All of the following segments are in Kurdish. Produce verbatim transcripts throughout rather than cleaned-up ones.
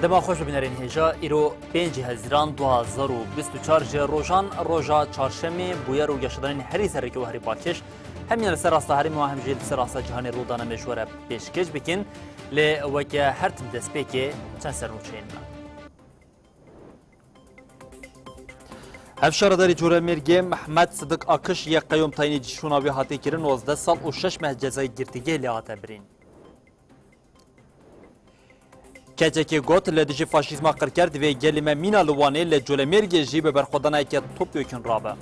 Dema xweş bibînerên hêja, îro pêncî Hezîran du hazar û bîst û çar ji rojan roja çarşemê bûyer û geşedanên herî sereke û herî balkêş, hem li ser rasta herêmê û hem jî li ser rasta cîhanê rûdana me ji we re pêşkêş bikin. Lê weke her tim destpêkê çend sernûçeyên me. Hevşaredarê Colemêrgê Mehmet Sidik Akiş yê qeyûm tayînî şûna wî hate kirin, nozdeh sal û şeş meh cezayê girtîgehê lê hate birîn. Keçekê got, li dijî faşîzma qirker divê gelê me mîna li Wanê, li Colemêrgê jî bi berxwedaneke topyekûn rabe.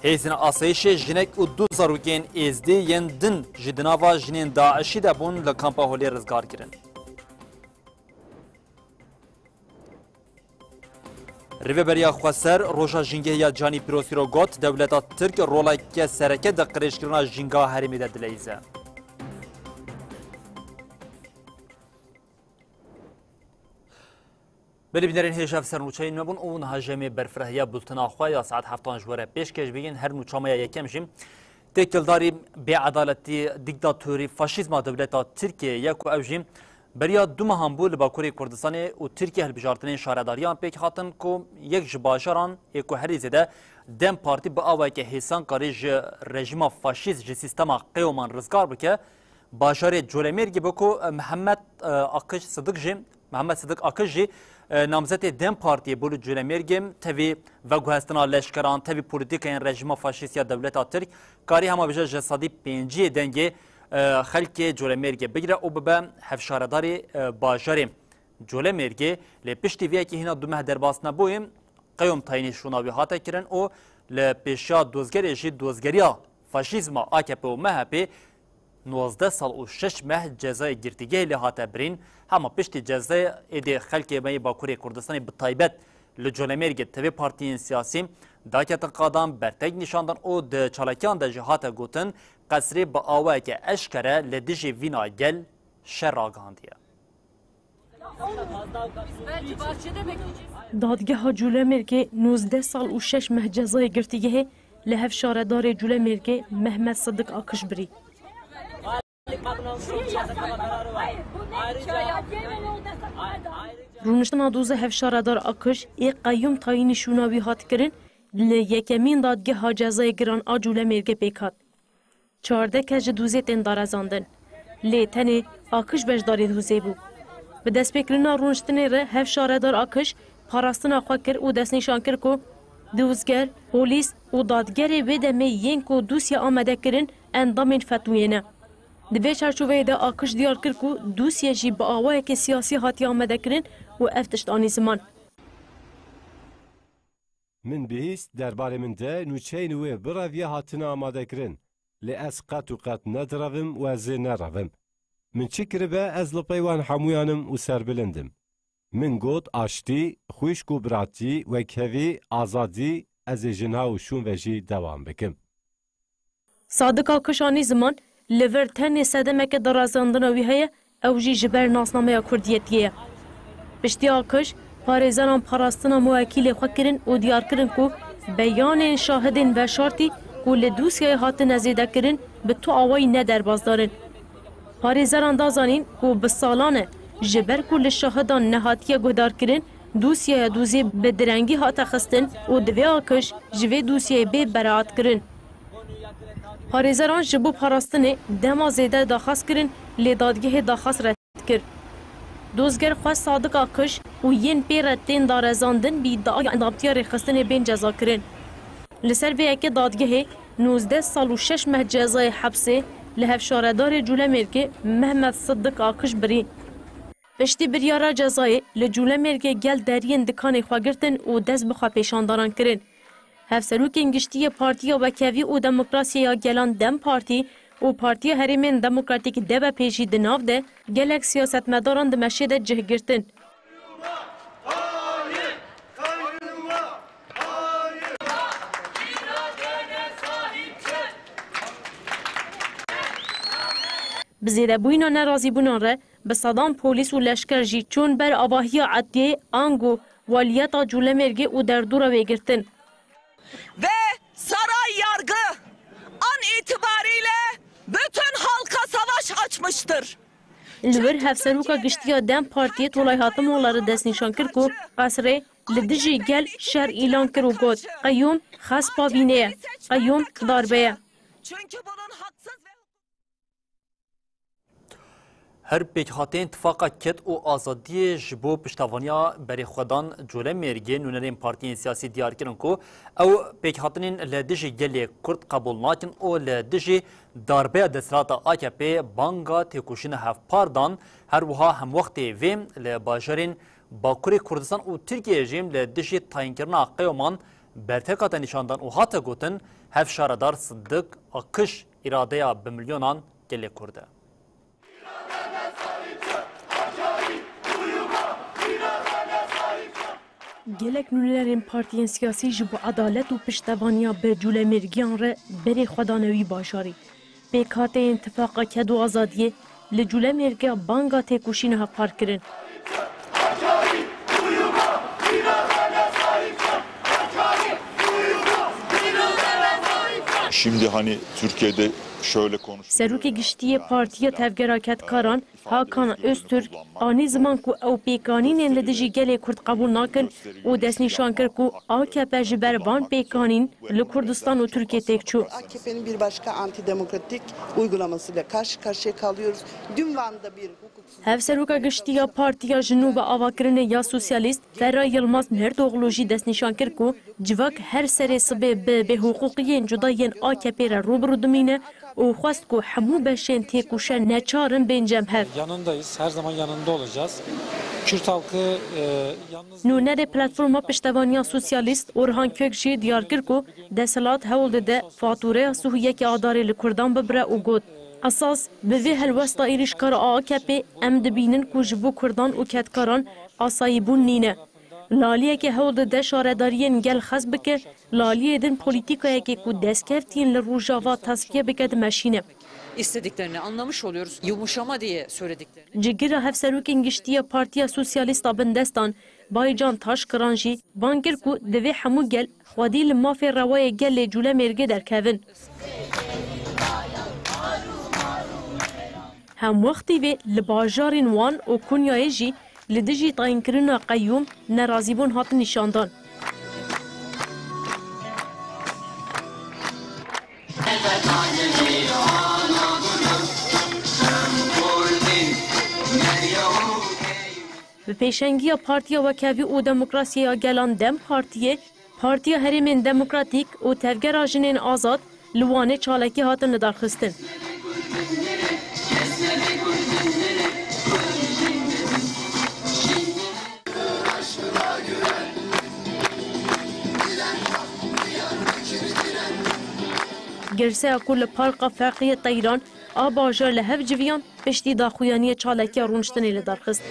Hêzên asayîşê jinek û du zarokên êzdî yên din jî di nava jinên DAIŞî de bûn li kampa Holê rizgar kirin. Rêveberiya Xweser roja jîngehê ya cîhanî pîroz îro got, dewleta Tirk roleke sereke di qirêjkirina jîngeha herêmê de dileyîze. Belê bînerên hêja, ev sernûçeyên me bûn û niha ji em ê berfirehîya bultena xwe ya saet heftan ji we re pêşkêş bikin. Her nûça me ya yekem jî têkildarî bêedaletî, dîktatorî, faşîzma dewleta Tirkiyeyê ye ku ew jî beriya du mehan bû li Bakurê Kurdistanê û Tirkiye hilbijartinên şaredariyan pêk hatin ku yek ji bajaran ê ku herî zêde DEM Partî bi awayeke hêsan karî ji rejîma faşîst, ji sîstema qeyûman rizgar bike, bajarê Colemêrgê bû ku Mihemed, e, Akiş Sidik jî, Mihemed Sidik Akiş jî, e, namzetê DEM Partiyê bû li Colemêrgê, tevî veguhestina leşkeran, tevî polîtîkayên rejîma faşîst ya dewleta Tirk, karî hema bêje ji sedî pêncî dengê, e, xelkê Colemêrgê bigire û bibe hevşaredarê, e, bajarê Colemêrgê. Lê piştî vê yekê hîna du meh derbas nebûyê, qeyûm tayînî şûna wî hate kirin û li pêşiya dozgerê jî dozgeriya faşîzma A K P û M H P nozdeh sal û şeş meh cezayê girtîgehê lê hate birîn. Hema piştî cezayê êdî xelkê me yê Bakurê Kurdistanê bi taybet li Colemêrgê tevê partiyên siyasî daketin qadan, bertek nîşan dan û di çalakiyan de jî hate gotin, qesrê bi awayeke eşkere li dijî vîna gel şer ragihandiye. Dadgeha Culemêrgê nozdeh sal û şeş meh cezayê girtîgehê li hevşaredarê Culemêrgê Mehmet Sidik Akiş birî. Rûniştina doza hevşaredar Akiş ê qeyûm tayînî şûna wî hat kirin, li yekemîn dadgeha cezayê giran a Culemêrgê pêk hat. Çardeh kes ji dozê tên darezandin. Lê tenê Akiş beşdarê dozê bû. Bi destpêkirina rûniştinê re hevşaredar Akiş parastina xwe kir û destnîşan kir ku dozger, polîs û dadgerê wê demê yên ku dosya amade kirin endamên FETOyê ne. Di vê çarçoveyê de Akiş diyar kir ku dosye jî bi awayeke siyasî hatiye amade kirin û ev tişt anî ziman. Min bihîst derbarê min de nûçeyên wê bireviya hatine amadekirin, lê ez qet û qet nedirevim û ez ê nerevim. Min çi kiribe, ez li pey wan hemûyan im û serbilind im. Min got, aştî, xwişk û biratî, wekhevî, azadî, ez ê ji niha û şûn ve jî dewam bikim. Sadik Akiş anî ziman, li vir tenê sedemeke darazandina wî heye, ew jî ji ber nasnameya kurdiyetiyê ye. Piştî Akiş, parêzeran parastina muwekîlê xwe kirin û diyar kirin ku beyanên şahidên veşartî ku li dosyayê hatine zêdekirin bi tu awayî ne derbasdar in. Parêzeran da zanîn ku bi salan e ji ber ku li şahidan nehatiye guhdarkirin, dosyaya dozê bi direngî hate xistin û divê Akiş ji vê dosyayê bê beraetkirin. Parêzeran ji bo parastinê dema zêde daxwaz kirin, lê dadgehê daxwaz red kir. Dozger xwest Sadik Akiş û yên pê re tên darezandin bi îdiaya endamtiya rêxistinê bên cezakirin. Li ser vê yekê dadgehê nozdeh sal û şeş meh cezayê hepsê li hevşaredarê Culemêrgê Mehmet Siddik Akiş birî. Piştî biryara cezayê li Culemêrgê gel deriyên dikanê xwe girtin û dest bi xwepêşandanan kirin. Hevserokên giştî yê Partiya Wekhevî û Demokrasiyê ya Gelan DEM Partî û Partiya Herêmên Demokratîk D B P jî di nav de gelek siyasetmedaran di meşê de cih girtin. Bi zêdebûyîna nerazîbûnan re bi sedan polîs û leşker jî çûn ber avahiya edliyê ango waliyeta Culemêrgê û derdora wê girtin. Ve saray yargı an itibariyle bütün halka savaş yapmıştır. Li wir hevseroka giştî ya DEM Partiyê Tolay Hatimoğlu destnîşan kir ku Qesrê li dijî gel şer îlan kir û got, Qeyûm xespa vînê ye, qeyûm darbe ye. Çünkü bunun haksız ve Her pêkhateyên Tifaqa Ked û Azadiyê ji bo piştevaniya berê xwe dan Colemêrgê nûnerên partiyên siyasî diyar kirin ku ew pêkhatinên li dijî gelê Kurd qebûl nakin û li dijî darbeya desthilata A K P banga têkoşîna hevpar dan. Her wiha hemwextê vê li bajarên Bakurê Kurdistan û Tirkiyeyê jî li dijî tayînkirina qeyûman bertek hate nîşandan û hate gotin, hevşaredar Siddik Akiş îradeya bi milyonan gelê Kurd e. Gelek nûnerên partiyên siyasî ji bo edalet û piştevaniya bi Colemêrgiyan re berê xwe dane wî bajarî. Pêkhateyên Tifaqa Ked û Azadiyê li Colemêrgê banga têkoşîna hevpar kirin. Şimdi hani Türkiye'de şöyle konuş- Serokê Giştî yê Partiya Tevgera Kedkaran, Hakan Öztürk, anî ziman ku ew pêkanînên li dijî gelê Kurd qebûl nakin û destnîşan kir ku A K P ji ber van pêkanîn li Kurdistan û Tirkiyê têk çû. A K P'nin bir başka antidemokratik uygulamasıyla karşı karşıya kalıyoruz. Dün Van'da bir hukuksuz Hevseroka Giştî ya Partiya ji nû bi avakirinê ya Sosyalîst, Feray Yilmaz Nerdoğlu jî destnîşan kir ku civak her serê sibê bi bêhiqûqiyên cuda yên A K P re rû bi rû dimîne û xwest ku hemû beşên têkoşe neçar in bên cem hev. Yanındayız, her zaman yanında olacağız. Kürt halkı, e, yalnız Nûnerê Platforma Piştevaniya Sosyalîst Orhan Kök jî diyar kir ku desthilat hewl dide fatûreya sî û yekê Adarê li Kurdan bibire û got, Esas bi vê helwesta êrîşkara A K P em dibînin ku ji bo Kurdan û kedkaran asayîbûn nîne. Laliyeke hewl dide şaredariyên gel xesp bike, laliyê din polîtîkayekê ku destkeftiyên li Rojava teskiye bike dimeşîne. İstediklerini anlamış oluyoruz. Yumuşama diye söylediklerini. Cihgira hevserokên giştî ya Partiya Sosyalîst a Bindestan, Baycan Taşkıran jî bang kir ku divê hemû gel xwedî li mafê rewayê gelê Colemêrgê derkevin. Hemwextî vê li bajarên Wan û Konyayê jî li dijî tayînkirina qeyûm nerazîbûn hatin nîşandan. Bi pêşengiya Partiya Wekhevî û Demokrasiyê ya Gelan DEM Partiyê, Partiya Herêmên Demokratîk û Tevgera Jinên Azad li Wanê çalakî hatin lidarxistin. Girseya ku li Parka Feqiyê Teyran a bajar li hev civiyan, piştî daxuyaniyê çalakiya rûniştinê li dar xist.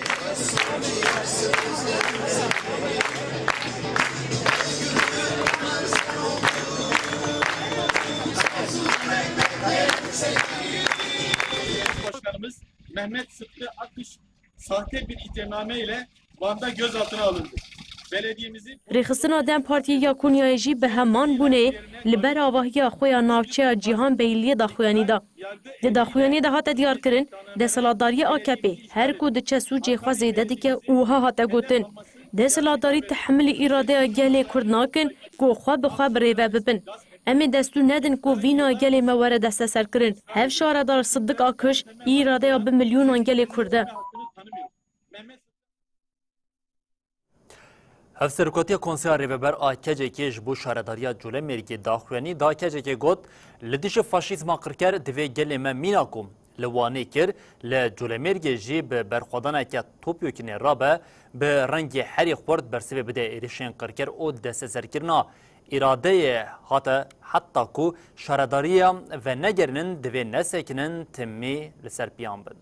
Başkanımız Mehmet Sıtkı Akış sahte bir iddianame ile Van'da gözaltına alındı. Belediyemizi Rêxistina DEM Partiyê ya Konyayê jî bi heman bûnê li ber avahiya xwe ya navçeya Cîhan Beyliyê daxuyanî da. Di daxuyaniyê de hate diyarkirin, desthilatdariyê A K P her ku diçe sûcê xwe zêde dike û wiha hate gotin, desthilatdarî tehemilî îradeya gelê Kurd nakin ku xwe bi xwe birêve bibin. Em ê destûr nedin ku vîna gelê me were desteserkirin. Hevşaredar Siddik Akiş îradeya bi milyonan gelê Kurd e. Hevserokatiya Konseya Rêveber a K C K'ê ji bo şaredariya Colemêrgê daxuyanî da. K C K got, li dijî faşîzma qirker divê gelê me mîna ku li Wanê kir, li Colemêrgê jî bi berxwedaneke topyekînê rabe, bi rengê herî xurt bersivê bide êrişên qirker û desteserkirina îradeyê hate, heta ku şaredariya venegerînin divê nesekinin, timî li ser piyan bin.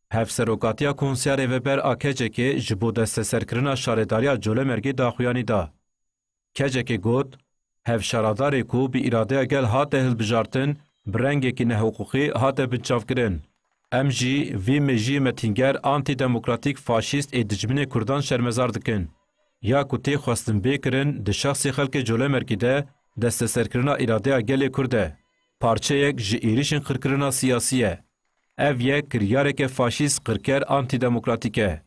Hevserokatiya Konseya Rêveber a K C K'ê ji bo desteserkirina şaredariya Colemêrgê daxuyanî da. K C K got, hevşaredarê ku bi îradeya gel hate hilbijartin, bi rengekî nehiqûqî hate binçavkirin. Em jî vî mêjiyê metînger antîdemokratîk faşîst ê dijminê Kurdan şermezar dikin. Ya ku tê xwestin bê kirin di şexsê xelkê Colemêrgê de desteserkirina îradeya gelê Kurd e. Parçeyek ji êrişên qirkirina siyasî ye. Ev yek kiryareke faşîst, qirker, antîdemokratîk e.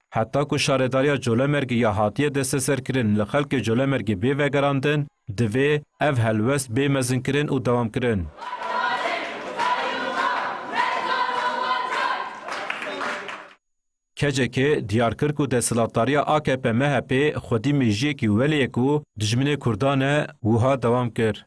Heta ku şaredariya Colemêrgê ya hatiye desteserkirin li xelkê Colemêrgê bê vegerandin, divê ev helwest bê mezinkirin û dewamkirin. K C K diyar kir ku desthilatdariya A K P M H P xwedî mêjiyekî welê ye ku dijminê Kurdan e, wiha dewam kir.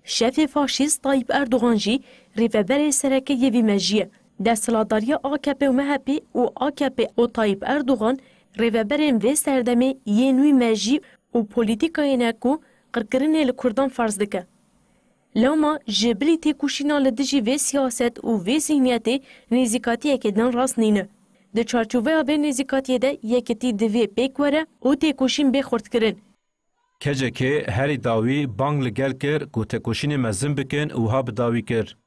Şefê faşîst Tayyip Erdogan jî rêveberê sereke yê vî mejiyê ye. Desthilatdariya A K P û M H P û A K P û Tayyip Erdogan rêveberên vê serdemê yên wî mejî û polîtîkayê ne ku qirkirinê li Kurdan ferz dike. Lewma ji bilî têkoşîna li dijî vê siyaset û vê zîhniyetê nêzîkatiyeke din rast nîne. Di çarçoveya vê nêzîkatiyê de yekitî divê pêk were û têkoşîn bê xurtkirin. K C K herî dawî bang li gel kir ku têkoşînê mezin bikin û wiha bi dawî kir.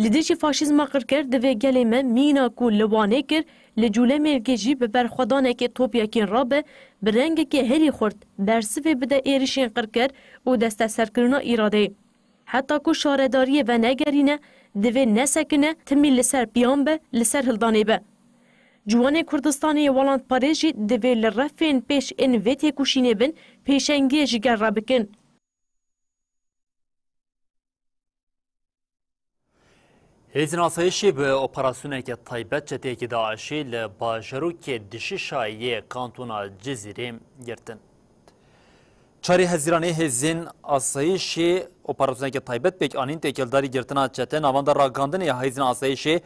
Li dijî faşîzma qirker divê gelê me mîna ku li Wanê kir, li Colemêrgê jî bi berxwedanekê topyekên rabe, bi rengekê herî xurt bersivê bide êrişên qirker û desteserkirina îradeyê. Heta ku şaredariyê venegerîne, divê nesekine, timî li ser piyan be, li ser hildanê be. Ciwanên Kurdistanê yê welatparêz jî divê li refên pêş ên vê têkoşînê bin, pêşengiyê ji gel re bikin. Hêzên asayişê bi operasyoneke taybet çeteyekî DAIŞê li bajarokê Dişişa yê kantona Cizîrê girtin. Çarê Hezîranê hêzên asayişê operasyoneke taybet pêk anîn, têkildarî girtina çete navenda ragihandinê ya hêzên asayişê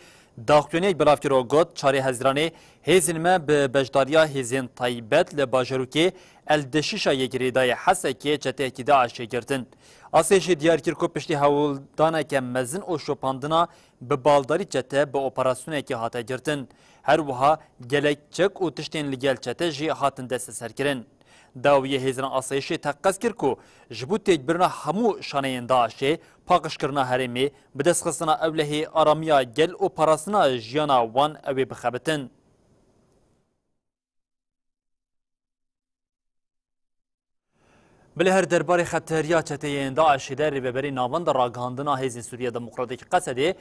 daxuyaniyek belav kir û got, Çarê Hezîranê hêzên me bi beşdariya hêzên taybet li bajarokê El Dişişa yê girêdayî Hesekê çeteyekî DAIŞê girtin. Asayişê diyar kir ku piştî hewldaneke mezin û şopandina bi baldarî çete bi operasyonekê hate girtin. Her wiha gelek çek û tiştên li gel çete jî hatin desteserkirin. Dawiyê hêzên asayişê teqez kir ku ji bo têkbirina hemû şaneyên DAIŞê, paqijkirina herêmê, bidestxistina ewlehê aramiya gel û parastina jiyana wan ew ê bixebitin. Belê her derbarê xeteriya çeteyên DAIŞê de rêveberê Navenda Ragihandina Hêzên Sûriya Demokratîk, Qesedê,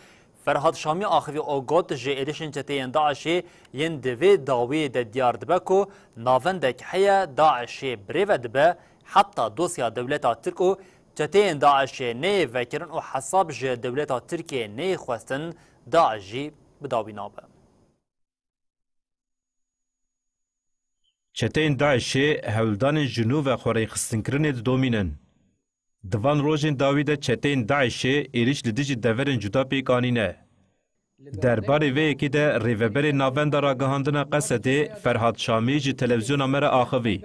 Ferhad Şamî axivî û got, ji êrişên çeteyên DAIŞê yên di vê dawiyê de diyar dibe ku navendek heye DAIŞê birêve dibe, heta dosya dewleta Tirk û çeteyên DAIŞê neyê vekirin û hesab ji dewleta Tirkiyê neyê xwestin, DAIŞ jî bi dawî nabe. Çeteyên DAIŞê hewldanên ji nû ve xwerêxistinkirinê didomînin. Di van rojên dawî de çeteyên DAIŞê êrîş li dijî deverên cuda pêk anîne. Derbarê vê yekê de rêveberê Navenda Ragihandina Qesedê Ferhad Şamî ji televîzyona me re axivî.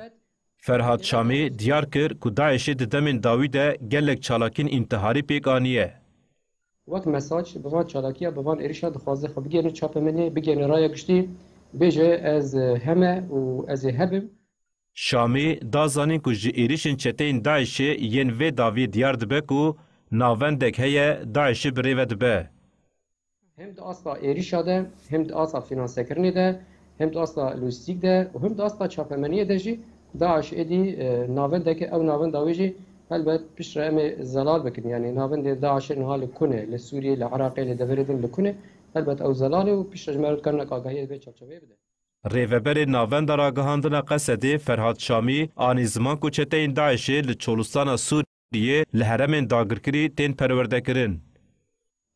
Ferhad Şamî diyar kir ku DAIŞê di demên dawî de gelek çalakiyên întiharî pêk aniye. Wek mesaj bi van çalakiya, bi van êrişa dixwaze xwe bigihîne çapemeniyê, bigihîne raya giştî, bêje ez, e, heme û ez ê hebim. Şamî da zanîn ku ji êrişên çeteyên DAIŞê yên vê dawiyê diyar dibe ku navendek heye DAIŞê bi rê ve dibe. Hem di asta êrişa de, hem di asta finansekirinê de, hem di asta lojîstîk de û hem di asta çapemeniyê de jî DAIŞ êdî, e, navendeke, ew navenda wê jî helbet piştre em ê zelal bikin. Yanî navendê DAIŞê niha li ku ne? Li Sûriyê, li Iraqê, li deverê din li ku ne? Helbet ew zelal e û piştre ji me re dikare agahiyê di vê çarçoveyê bide. Rêveberê Navenda Ragihandina Qesedê Ferhad Şamî anî ziman ku çeteyên DAIŞê li Çolistana Sûriyê li herêmên dagirkirî tên perwerdekirin.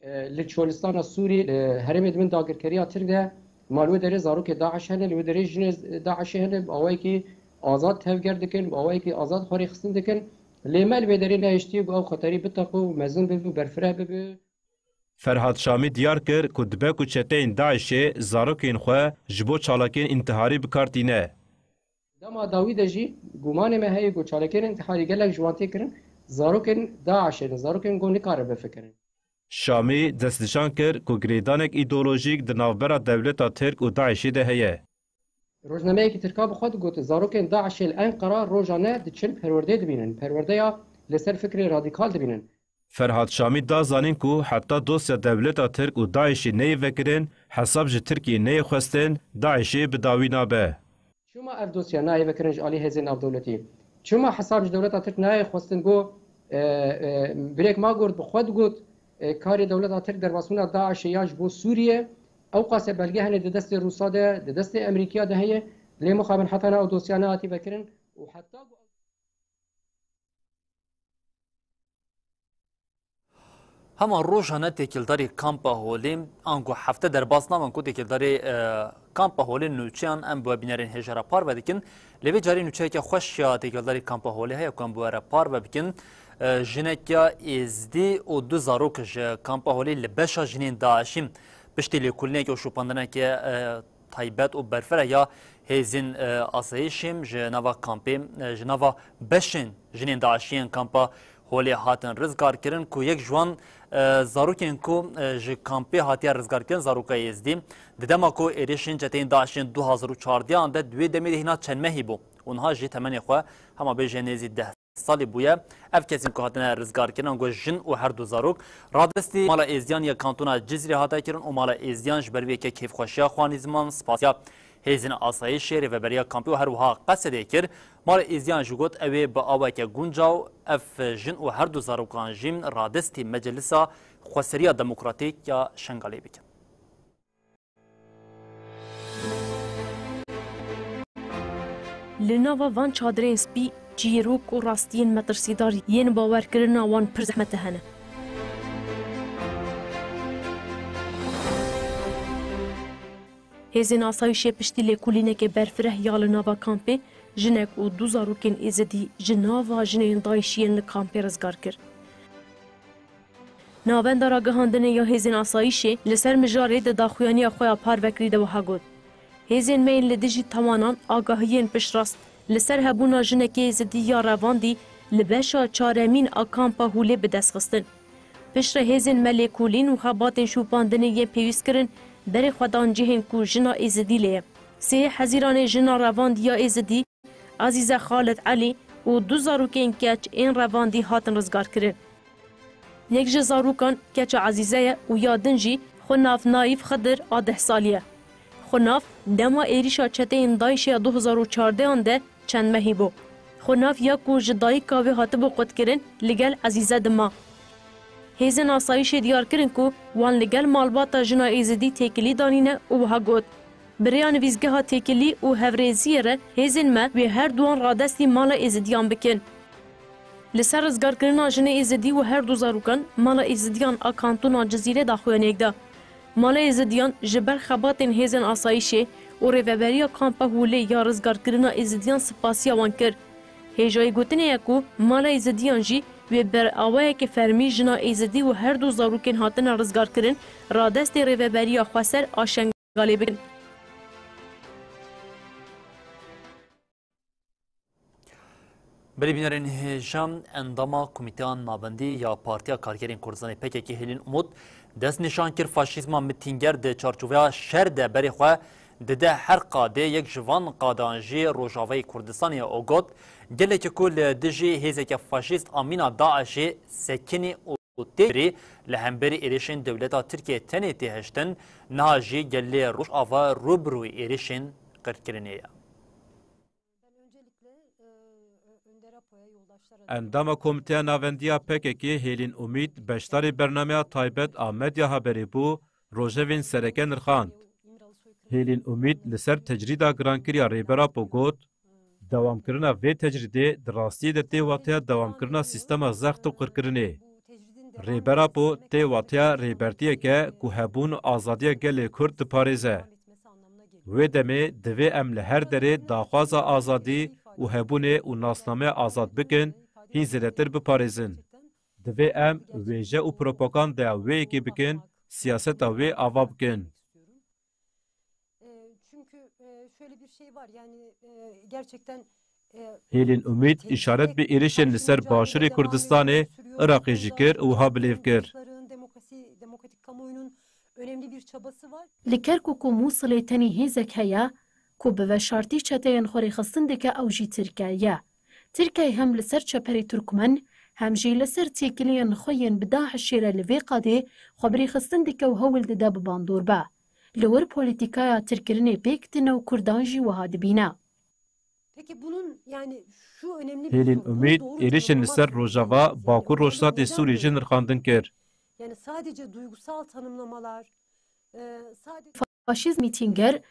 E, li Çolistana Sûrî, li herêmê di bin dagirkeriya Tirk de, ma li wê derê zarokê DAIŞ hene, li wê derê jinê DAIŞê hene, bi awayekî azad tevger dikin, bi awayekî azad xwe rêxistin dikin. Lê me li wê derê nehiştî ku ew xeterî biteqe û mezin bibe û berfireh bibe. Ferhad Şamî diyar kir ku dibe ku çeteyên DAIŞê zarokên xwe ji bo çalakiyên întiharî bi kar tîne. Dema dawî de jî gumanê me heye ku çalakiyên întiharî gelek ji wan tê kirin, zarokên DAIŞê ne, zarokên ku nikarin bifikirin. Şamî destnîşan kir ku girêdanek îdeolojîk di navbera dewleta Tirk û DAIŞê de heye. Rojnameyekî Tirka bi xwe digot, zarokên DAIŞê li Enqera rojane diçin perwerdeyê dibînin, perwerdeya li ser fikrê radîkal dibînin. Ferhad Şamî da zanîn ku heta dosya dewleta Tirk û DAIŞê neyê vekirin, hesab ji Tirkiyê neyê xwestin, DAIŞê bi dawî nabe. Çima ev dosya nayê vekirin ji alî hêzên navdewletî? Çima hesab ji dewleta Tirk nayê xwestin ku E, e, birêk Magurt bi xwe digot, e, karê dewleta Tirk derbasbûna DAIŞê ya ji bo Sûriye, ew qase belge hene di destê Rûsa de, di destê Emerîkiya de heye, lê mixabin heta niha ew dosya nehatî vekirin û heta ku Hema rojane têkildarî kampa Holê, ango hefte derbas nabin ku têkildarî, e, kampa Holê nûçeyan em bi we bînerên hêja re parve dikin. Lê vê carî nûçeyeke xweş ya têkildarî kampa Holê heye ku em bi we re parve bikin. E, jinek ya Êzdî û du zarok ji kampa Holê li beşa jinên DAIŞî piştî lêkolîneke û şopandineke, e, taybet û berfireh ya hêzên, e, asayîşê ji nava kampê, e, ji nava beşên jinên DAIŞî yên kampa Holê hatin rizgarkirin ku yek ji wan, e, zarokên ku, e, ji kampê hatiye rizgarkirin zaroka Êzdî, di dema ku êrişên çeteyên DAIŞ yên du hazar û çardeh an de di wê demê de hîna çend mehî bû û niha jî temenê xwe hema bêje nêzî deh salî bûye. Ev kesên ku hatine rizgarkirin, ango jin û her du zarok, radestî mala Êzdiyan ya kantona Cizîrê hate kirin û mala Êzdiyan ji ber vê yekê kêfxweşiya xwe anî ziman, spasiya hêzên asayîşê, rêveberiya kampê û her wiha Qesedê kir. Mala Êzdiyan jî got, ew ê bi aweke guncaw ev jin û her du zarokan jî radestî Meclisa Xweseriya Demokratîk ya Şengalê bikin. Li nava van çadirên spî çîrok û rastiyên metirsîdar yên bawerkirina wan pir zehmet de hene. Hêzên asayîşê piştî lêkolîneke berfireh ya li nava kampê, jinek û du zarokên Êzidî ji nava jinên DAIŞî yên li kampê rizgar kir. Navenda ragihandinê ya hêzên asayîşê li ser mijarê di daxuyaniya xwe ya parvekirî de wiha got, hêzên me yên li dijî tawanan agahiyên piştrast li ser hebûna jinekê Êzidî ya revandî li beşa çaremîn a kampa Hûlê bi dest xistin. Piştre hêzên me lêkolîn û xebatên şopandinê yên pêwîst kirin berê xwe dan cihên ku jina Êzidî lê ye. Sê Hezîranê jina revandî ya Êzidî Ezîze Xalid Elî û du zarokên keç ên revandî hatin rizgarkirin. Yek ji zarokan keça Ezîze ye û ya din jî xwe nav Naîf Xidir a deh salî ye. Xwe nav dema êrîşa çeteyên DAIŞê ya du hezar û çardeh an de çend mehî bû. Xwe nav ya ku ji dayika wê hatibû qutkirin li gel Ezîze dima. Hêzên asayîşê diyar kirin ku wan li gel malbata jina Êzidî têkilî danîne û wiha got, bi rêya nivîsgeha têkilî û hevrêziyê re hêzên me wê her duwan radestî mala Êzidiyan bikin. Li ser rizgarkirina jinê Êzidî û her du zarokan mala Êzidiyan a kantona Cizîrê daxuyaniyek da. Mala Êzidiyan ji ber xebatên hêzên asayîşê û rêveberiya kampa Hûlê ya rizgarkirina Êzidiyan spasiya wan kir. Hêjayî gotinê ye ku mala Êzidiyan jî wê ber awayeke fermî jina Êzidî û her du zarokên hatine rizgarkirin radestê Rêveberiya Xweser a Şengalê bikin. Belê bînerên hêja, endama Komîteya Navendî ya Partiya Karkerên Kurdistanê P K K Hêlîn Umut destnîşan kir, faşîzma mitînger di çarçoveya şer de berê xwe dide her qadê, yek ji van qadan jî Rojavayê Kurdistanê ye û got, gelekî ku li dijî hêzeke faşîst a mîna DAIŞê sekinî û tê li hemberî êrişên dewleta Tirkiyê tenê tê hiştin, niha jî gelê Rojava rû bi rûyê êrişên qirkirinê ye. Endama Komîteya Navendî ya P K K Hêlîn Umît beşdarî bernameya taybet a Medya Haberê bû, rojevên sereke nirxand. Hêlîn Umît li ser tecrîda girankirî ya Rêber Apo got, dewamkirina vê tecrîdê di rastiyê de tê wateya dewamkirina sîstema zext û qirkirinê. Rêber Apo tê wateya rêbertiyeke ku hebûn û azadiya gelê Kurd diparêze. Wê demê divê em li her derê daxwaza azadî û hebûnê û nasnameya azad bikin, hîn zêdetir biparêzin. Divê em wêje û propagandeya wê yekê bikin, siyaseta wê ava bikin. E, çünkü, e, şöyle bir şey var, yani, e, gerçekten, e, Hêlîn Umît îşaret bi êrişên li ser Başûrê Kurdistanê, Iraqê jî kir û wiha bilêv kir. Demokrasi, demokratik kamuoyunun önemli bir çabası var. Li Kerkûk û Mûsilê tenê hêzek heye ku bi veşartî çeteyên xwe rêxistin dike, ew jî Tirkiye ye. Tirkiye hem li ser çeperê Turkmen, hem jî li ser têkiliyên xwe yên bi DAIŞê re li vê qadê xwe bi rêxistin dike û hewl dide bi bandor be. Li wir polîtîkaya tirkirinê pêk tine û Kurdan jî wiha dibîne. Peki bunun, yani, şu önemli bir Hêlên soru. Umîd êrişên li ser Rojava, Bakur Rojhilatê Sûriyê jî nirxandin kir. Yani sadece duygusal tanımlamalar, e, sadece Faşîst mîtînger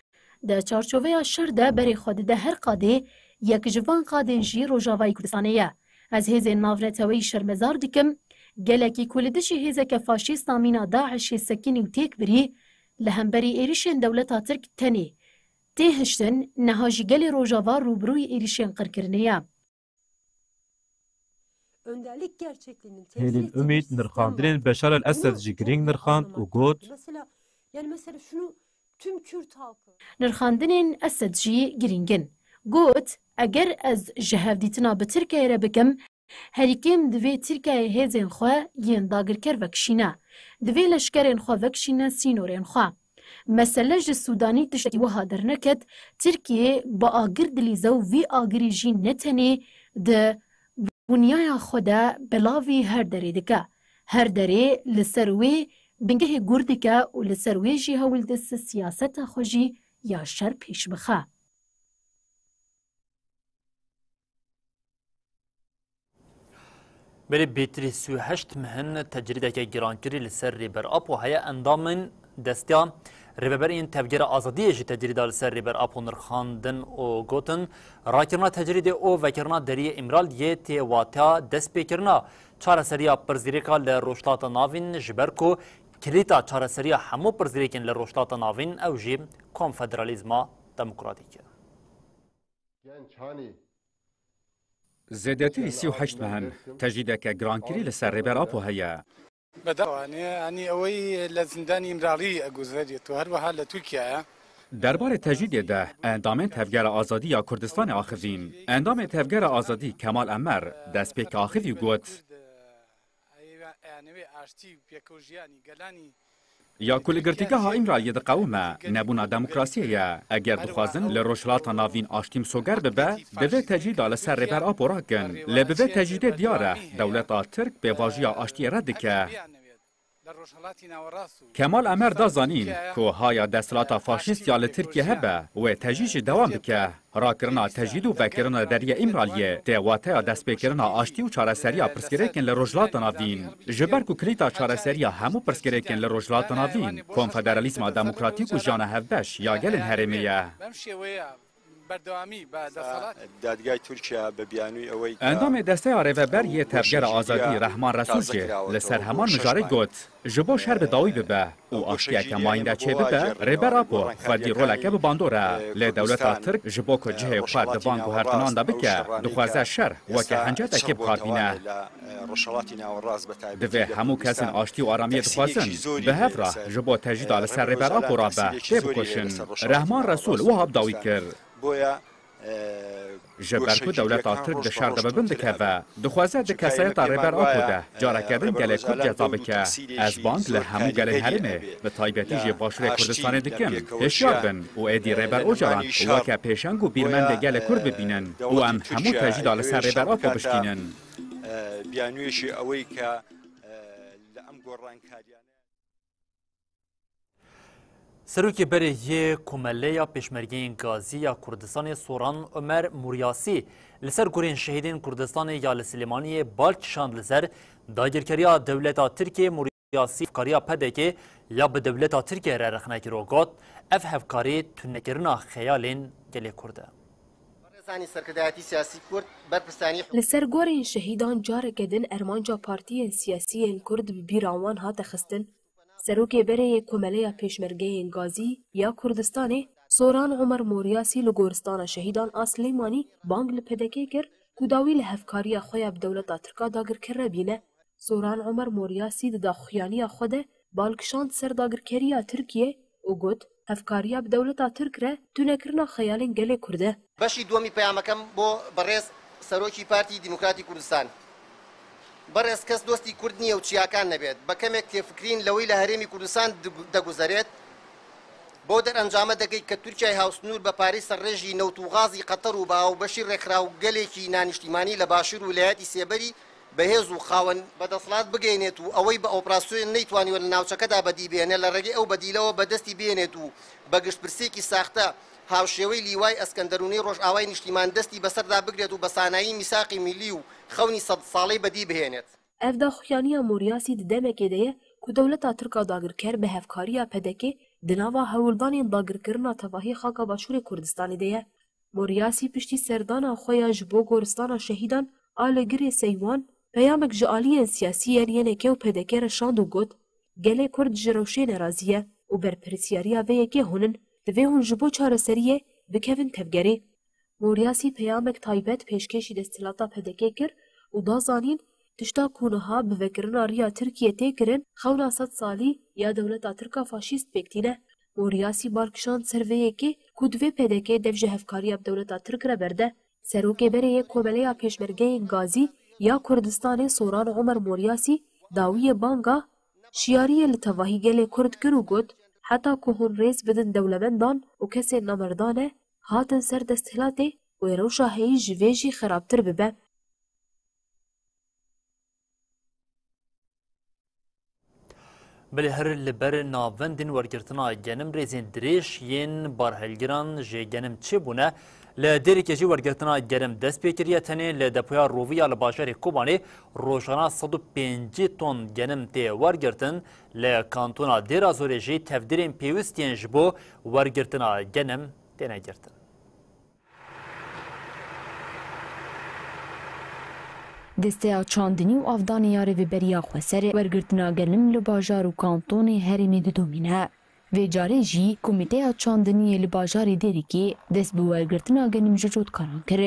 di çarçoveya şer de berê xwe dide her qadê, yek ji van qadên jî Rojavayê Kurdistanê ye. Ez hêzên navneteweyî şermezar dikim, gelekî ku li dijî hêzeke faşîst a mîna DAIŞê sekinî û têk birî, li hemberî êrişên dewleta Tirk tenê tê hiştin, niha jî gelê Rojava rûbirûyî êrişên qirkirinê ye. Hêlên Umîd nirxandinên Beşar el Esed jî girîng nirxand û got, Nirxandinên Esed jî girîng in. Got, Eger ez ji hevdîtina bi Tirkiyeyê re bikim, herî kêm divê Tirkiyeyê hêzên xwe yên dagirker vekişîne. Divê leşkerên xwe vekişîne sînorên xwe. Mesele ji Sûdanî tiştekî wiha derneket, Tirkiye bi agir dilîze û vî agirî jî ne tenê di bunyaya xwe de belavî her derê dike. Her derê li ser wê bingehê gur dike û li ser wê jî hewl dise siyaseta xwe jî ya şer pêş bixe. Belê bêtirî sî û heşt mehin tecrîdeke girankirî li ser Rêber Apo heye. Endamên Desteya Rêveber yên Tevgera Azadiyê jî tecrîda li ser Rêber Apo nirxandin û gotin, rakirina tecrîdê û vekirina deriyê Îmraliyê tê wateya destpêkirina çareseriya pirsgirêka li Rojhilata Navîn, ji ber ku kilîta çareseriya hemû pirsgirêkên li Rojhilata Navîn ew jî konfederalîzma demokratîk e. Zêdetirî sî û heşt meh in tecrîdeke girankirî li ser Rêber Apo heye. Bedava, yani, yani, ئەوەی لە زیندانی ئیمراڵی ئەگوزەرێت و هەروەها لە تورکیایە. Derbarê tecrîdê de endamên Tevgera Azadî ya Kurdistanê axivîn. Endamê Tevgera Azadî Kemal Emer destpêkê axivî û got, ئەیانەوێ ئاشتی و پێکەوژیانی گەلانی Ya ku li girtîgeha Îmraliyê diqewime, nebûna demokrasiyê ye. Eger dixwazin li Rojhilata Navîn aştî misoger bibe, divê tecrîda li ser Rêber Apo rakin. Lê bi vê tecrîdê diyar e, dewleta Tirk pêvajoya aştiyê red dike. Kemal Emer da zanîn ku haya desthilata faşîst ya li Tirkiye hebe, wê tecrîd jî dewam bike. Rakirina tecrîd û vekirina deriyê Îmraliyê tê wateya destpêkirina aştî û çareseriya pirsgirêkên li Rojhilata Navîn. Ji ber ku kilîta çareseriya hemû pirsgirêkên li Rojhilata Navîn konfederalîzma demokratîk û jiyana hevbeş ya gelên herêmê ye. بەم شێوەیە بەردەوامی بە دەسەڵات دادگای تورکیا بە بیانووی ئەوەی کە Endamê Desteya Rêveber yê Tevgera Azadî Rehman Resul jî li ser heman mijarê got, Ji bo şer bi dawî bibe û aştiyeke mayînde çêbibe, Rêber Apo xwedî roleke bi bandor e. Lê dewleta Tirk ji bo ku cihê xwe di van guhertinan de bike, dixwaze şer weke hencetekê bi kar bîne. Divê hemû kesên aştî û aramiyê dixwazin, bi hev re ji bo tecrîda li ser Rêber Apo rabe, têbikoşin. Rehman Resûl wiha bi dawî kir. Ji ber ku dewleta Tirk di şer de bi bin dikeve, dixwaze di kesayeta Rêber Apo de careke din gelê Kurd ceza bike. Ez bang li hemû gelên herêmê, bi taybetî jî Başûrê Kurdistanê dikim, hişyar bin û êdî Rêber Ocalan weke pêşeng û bîrmendê gelê Kurd bibînin û em hemû tecrîda li ser Rêber Apo bişkînin. بیانوویەکی ئەوەی کە لە ئەم گۆڕانکاریانە Serokê berê yê Komeleya Pêşmergeyên Gazî ya Kurdistanê Soran Omer Muryasî li ser gorên şehîdên Kurdistanê ya li Silêmaniyê bal kişand li ser dagirkeriya dewleta Tirkiyê. Muryasî hevkariya P D K ya bi dewleta Tirkiyê re rexne kir û got, ev hevkarî tunekirina xeyalên gelê Kurd e. Li ser gorên şehîdan careke din armanca partiyên siyasî yên Kurd bi bîra wan hate xistin. Serokê berê yê Komeleya Pêşmergeyên Gazî ya Kurdistanê, Soran Omer Moryasî li Goristana Şehîdan a Silêmanî bang li P D K kir ku dawî li hevkariya xwe ya bi dewleta Tirk a dagirker re bîne. Soran Omer Moryasî di daxuyaniya xwe de bal kişand ser dagirkeriya Tirkiyê û got, hevkariya bi dewleta Tirk re tunekirina xeyalên gelê Kurd e. بەشی دووەمی پەیامەکەم بۆ بەڕێز سەرۆکی پارتی دیموکراتی کوردستان. بەڕێز، کەس دۆستی کورد نییە و چیاکان نەبێت. بە کەمێک تێفکرین لەوەی لە هەرێمی کوردستان دگ-، دەگوزەرێت، بۆ دەرئەنجامە دەگەیت کە تورکیای هاوسنوور بە پارەی سەرڕێژی نەوت و غازی قەتەر و بە هاوبەشی ڕێکخراوگەلێکی نانیشتیمانی لە باشوور و ویلایەتی سێبەری بەهێز و خاوەن بەدەسڵات بگەینێت و ئەوەی بە ئۆپراسیۆن نەیتوانیوە لە ناوچەکەدا بەدی بێنێت، لە ڕێگەی ئەو بەدیلەوە بەدەستی بێنێت و بە گشتپرسێکی ساختە هاوشێوەی لیوای ئەسکەندەرونەی ڕۆژئاوای نیشتیمان دەستی بەسەردا بگرێت و بە سانایی میساقی میلی و خەونی سەد ساڵەی بەدی بهێنێت. Ev daxuyaniya Moryasî di demekê de ye ku dewleta Tirk a dagirker bi hevkariya P D K di nava hewldanên dagirkirina tevahî xaka Başûrê Kurdistanê de ye. Moryasî piştî serdana xwe ya ji bo goristana şehîdan a li Girê Seywan peyamek ji aliyên siyasî yên Y N K û P D K re şand û got, Gelê Kurd ji rewşê nerazî ye û berpirsiyariya vê yekê hûn in. Divê hûn ji bo çareseriyê bikevin tevgerê. Moryasî peyamek taybet pêşkêşî desthilata P D K kir û da zanîn, tişta ku niha bi vekirina riya Tirkiyê tê kirin, xewna sed salî ya dewleta Tirk a faşîst pêk tîne. Moryasî bal kişand ser vê yekê ku divê P D K dev ji hevkariya bi dewleta Tirk re berde. Serokê berê yê Komeleya Pêşmergeyên Gazî ya Kurdistanê Soran Omer Moryasî dawiyê banga şiyariyê li tevahî gelê Kurd kir û got, Heta ku hûn rêz bidin dewlemendan û kesên namerdane hatin ser desthilatê, wê rewşa heyî ji vê jî xerabtir bibe. Belê her li ber navendên wergirtina genim rêzên dirêj yên barhelgiran ji genim çêbûne. Li Dêrikê jî wergirtina genim dest pê kiriye. Tenê li depoya Rovî ya li bajarê Kobanê rojana sed û pêncî ton genim tê wergirtin. Li kantona Dêrazorê jî tevdîrên pêwîst yên ji bo wergirtina genim têne girtin. Desteya Çandinî û Avdanê ya Rêveberiya Xweser wergirtina genim li bajar û kantonê herêmê didomîne. Vê carê jî Komîteya Çandiniyê li bajarê Dêrikê dest bi wergirtina genim ji cotkaran kir.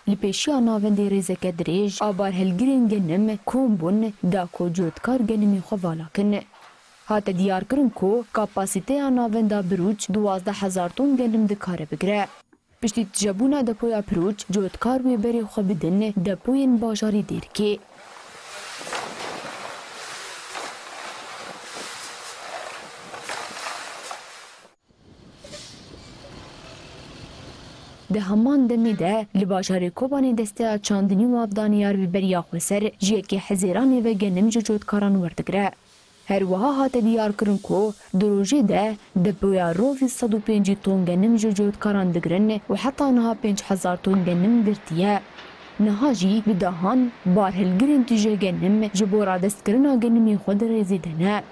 Li pêşiya navendê rêzeke dirêj a barhelgirên genim kom bûn, da ku cotkar genimê xwe vala kin. Hate diyarkirin ku kapasîteya navenda Birûç duwazdeh hezar ton genim dikare bigire. Piştî tijebûna depoya Pirûç, cotkar wê berê xwe bidin depoyên bajarê Dêrikê. Di heman demê de li bajarê Kobanê Desteya Çandinî û Avdanê ya Rêveberiya Xweser ji yekê Hezêranê ve genim ji cotkaran werdigire. Her wiha hate diyarkirin ku di rojê de depoya Rovî sed û pêncî ton genim ji cotkaran digirin û heta niha pênc hezar ton genim girtiye. Niha jî bi dehan barhilgirên tije genim ji bo radestkirina genimê xwe di rêzê de ne.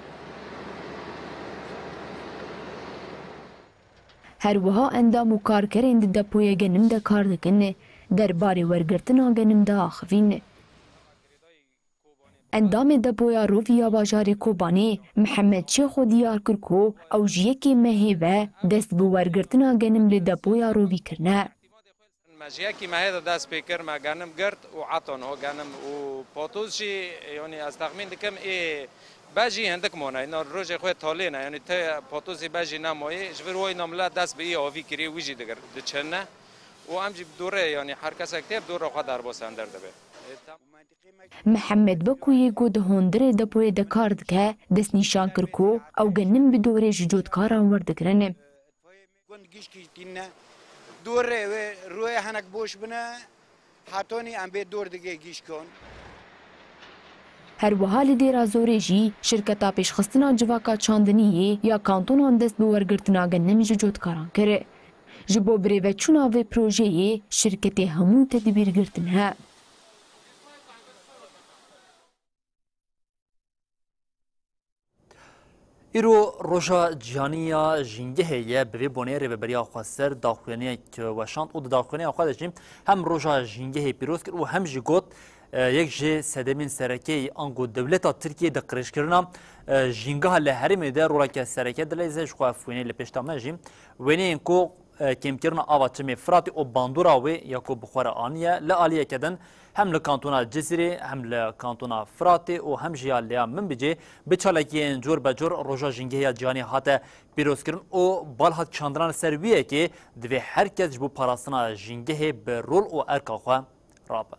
Her wiha endam û karkerên di depoya genim de kar dikin, derbarê wergirtina genim diaxivîn. Endamê depoya Rovî ya bajarê Kobanê Mihemed Çêxo diyar kir ku ew ji yekê mehê ve dest bi wergirtina genim li depoya Rovî kirine. Me ji yekî mehê de dest pê kir, me genim girt û eton ho genim û potoz jî, yanî ez texmîn dikim ê bejî hindik mane. Îna rojê xwe talê ne, yanî te potozî bejî nemaye. Ji vir wayna millet dest bi ê avî kirî, wî jî digir, diçine. Û em jî bi dorê, yanî her kesek tê bi dora xwe derbas ender dibe. Mihemed Bekuyê ku di hundirê depoyê de kar dike, destnîşan kir ku ew genim bi dorê ji cotkaran werdigirin. Gund gişkî tîne. Dorê wê rûyê hinek boş bine, hetonî em bê dor digê gişkon. Her wiha li Dêra Zorê jî şirketa pêşxistina civaka çandiniyê ya kantonan dest bi wergirtina genim ji cotkaran kir. Ji bo birêveçûna vê projeyê şirketê hemû tedbîr girtine. Îro roja cîhanî ya jîngehê ye, bi vê bonê Rêveberiya Xweser daxuyaniyek weşand û di daxuyaniya xwe de jî hem roja jîngehê pîroz kir û hem jî got, e, yek ji sedemên sereke yî ango dewleta Tirkiyê di qirêjkirina, e, jîngeha li herêmê de roleke sereke dileyze. Ji xwe ev wêneyê li pêş de me jî wêneyên ku e, kêmkirina ava çimê Firatê û bandora wê ya ku bi xwe re aniye, li aliyeke din hem li kantona Cizîrê, hem li kantona Firatê û hem jî ya Lêya Minbicê bi çalakiyên cor be cor roja jîngehê ya cîhanî hate pîrozkirin û bal hat kişandina li ser wî yekê divê her kes ji bo parastina jîngehê bi rol û erka xwe rabe.